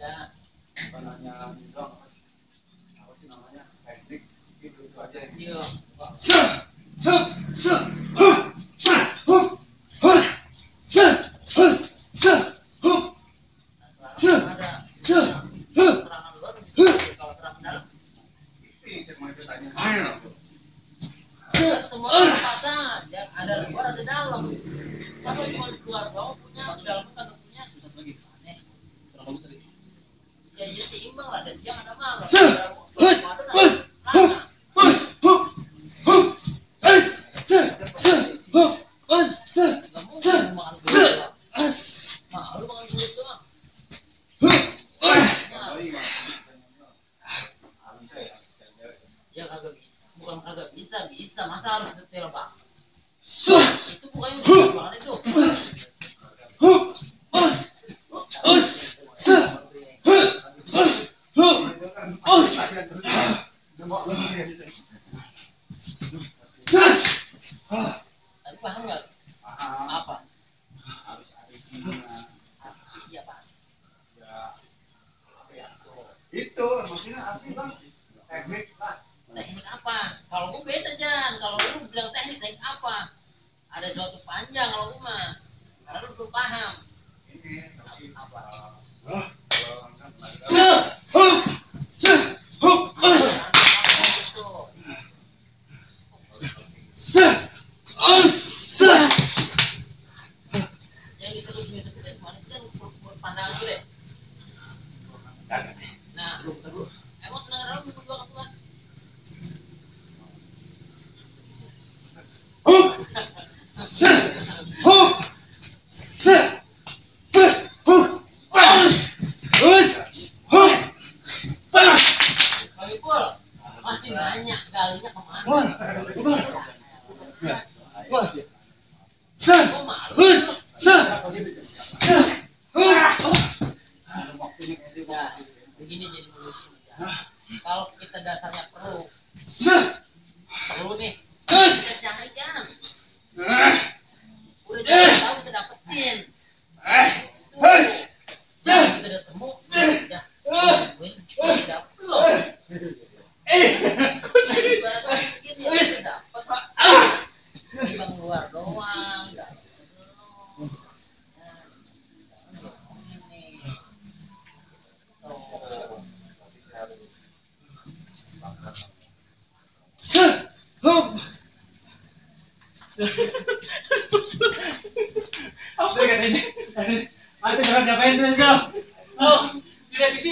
Ya. Nanya dong, apa sih namanya, teknik gitu aja. Iya. Serangan luar bisa, kalau serangan dalam semua pasang ada luar ada dalam. Masa cuma luar doang punya, dalam kagak punya. Aneh. Ya iya seimbang lah, ada siang ada malam. Ya kagak bisa, bukan kagak bisa, masa harus detail Pak? Itu bukannya banget itu. Tadi paham nggak? Apa? Siapa? Itu maksudnya apa sih bang? Teknik lah. Teknik apa? Kalau gue beda Jan. Kalau lu bilang teknik apa? Ada suatu panjang kalau gue mah. Karena lu belum paham. Ini Apa? Yang disebut itu kemana sih kan pandangan dulu deh. Nah, lu terus. Emang tenang lu berdua ketua. Masih banyak galinya kemana? Gua malu. Ya, begini jadi polisi. Kalau kita dasarnya perlu nih, kita jangan. Udah kita tahu kita dapetin. Jangan kita udah temu, udah dapet loh. Segini ya udah dapet Pak. Bang luar doang, dapet belum. Apa katanya? Ada jangan ngapain tuh? Oh, tidak bisa.